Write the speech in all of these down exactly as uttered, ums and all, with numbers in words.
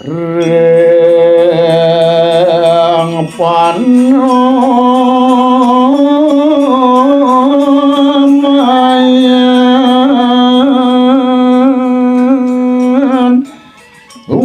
Ring panamayan Gusti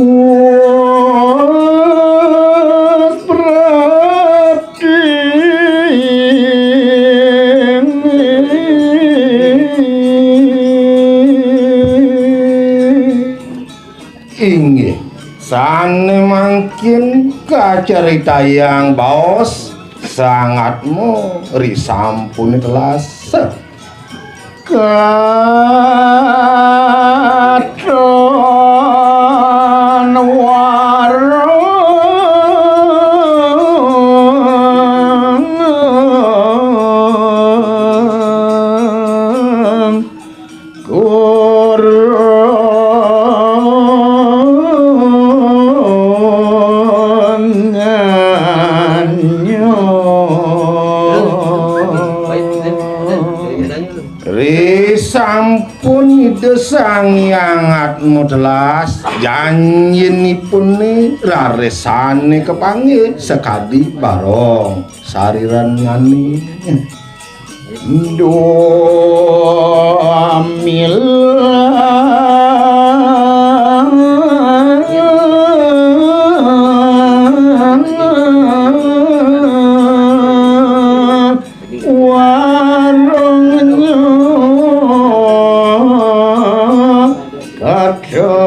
Inggih. Sané mangkin kacaritayang baos sangatmu ri sampuné telas. Katon warung Kurunganyo. Ri sampun Ida Sang Hyang Atma telas, janjinipun raris sané kapanggih sakadi barong sarirannyané. Duh, mila. Warungnya kadang.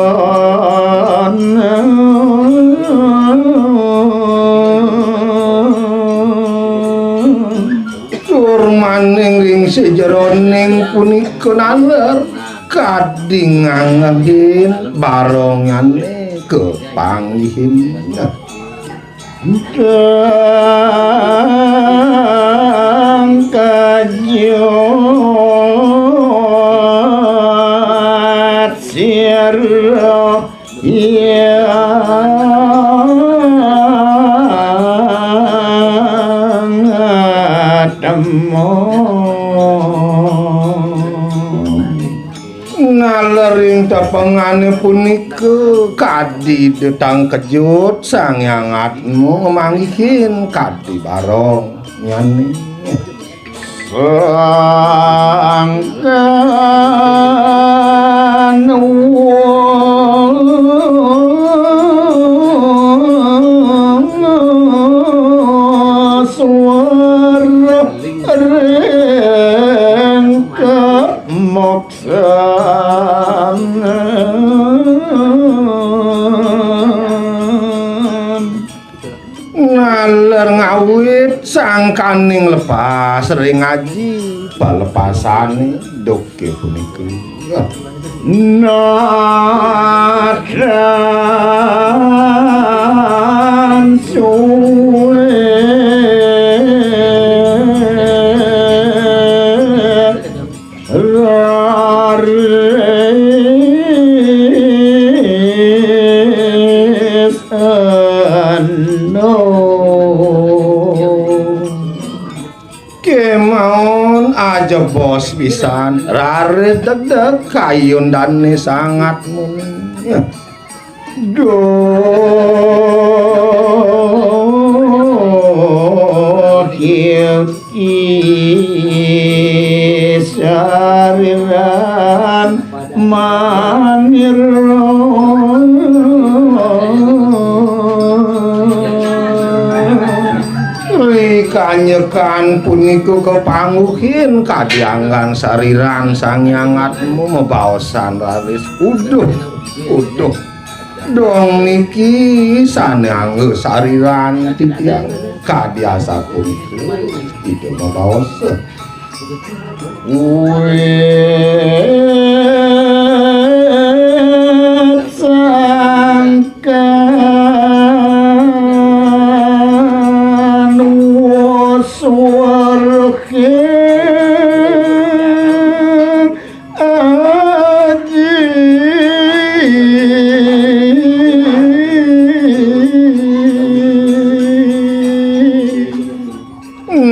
Tur maning ring sajeroning punika naler kadi nganggehin barongané kapanggihin. Dang kajut sira yang atemu. Nalering tepengané punika kadi detang kejut Sang Hyang Atma ngamanggihin kadi barongnyané. Sangkan suara ring kamok Naler ngawit sangkaning lepas ring aji palepasané duké punika. Nadan suwe raris eno. Kemawon ajebos pisan, raris degdeg kayun dané sangat muni. Duh, iki sariran manira. Rikanyekan punika kapanggihin kadi anggan sariran Sang Hyang Atma mabaosan raris, "Uduh, uduh." Dong niki sané angga sariran titiang kadi asapunika. Ida mabaos. Wit sangkan wus warga aji.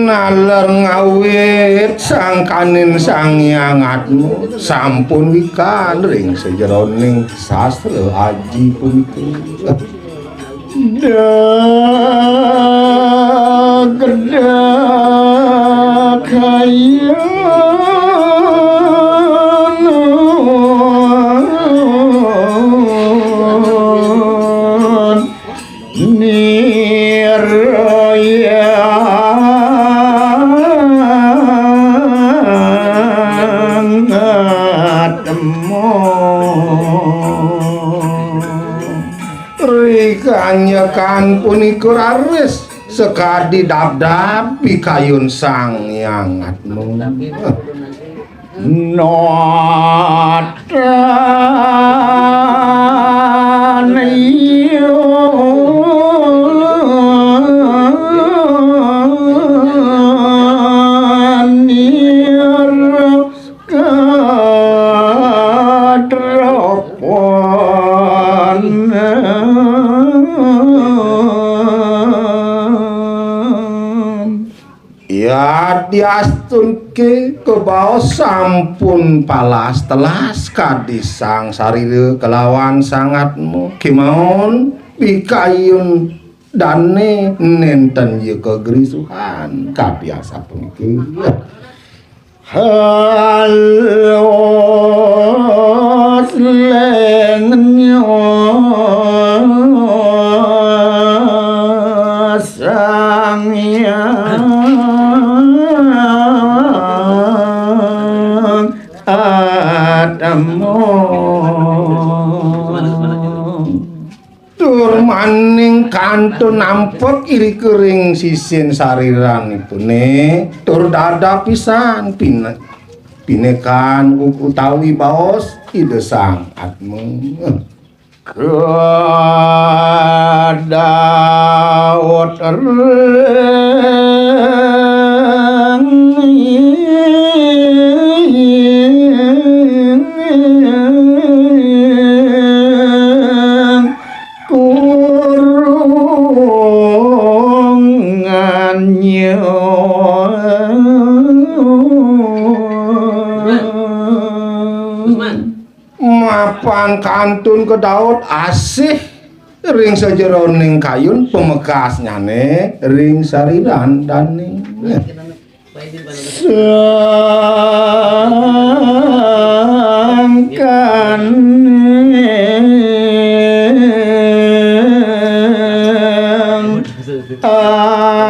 Naler ngawit sangkan Anin Sang Hyang Atma sampun wikan ring sajeroning sastra aji punika. Rikanyekan punika raris sakadi dabdab pikayun Sang Hyang Atma. Yadiastunke kabaos sampun palas telas kadi sang sarira kalawan sang atma, kemawon pikayun dane nenten ya kagrisuhan kadi asapuniki. Halus lengnya Sang Hyang Atma. Tur maning kantun nampek irika ring sisin sariranipune, tur dadap pisan pine-, pinekan utawi baos Ida Sang Atma. Kedaut ring kurungannya. Mapan kantun kedaut asih ring sajeroning kayun pamekasnyane ring sariran dane. Sangkaning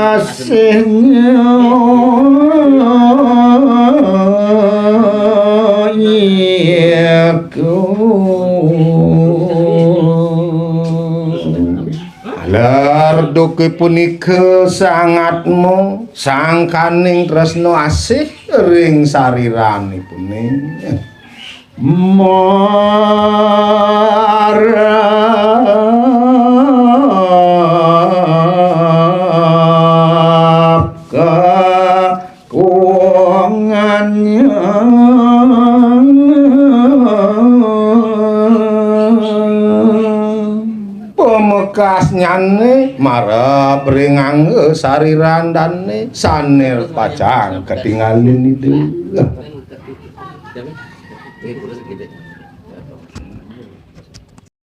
asihnya iku. Alar duke punika sangatmu sangkaning tresna asih ring sariranipune. Marap ka kuangannya. Pamekasnyane marep ring angga sariran dane, sane pacang katingalin Ida.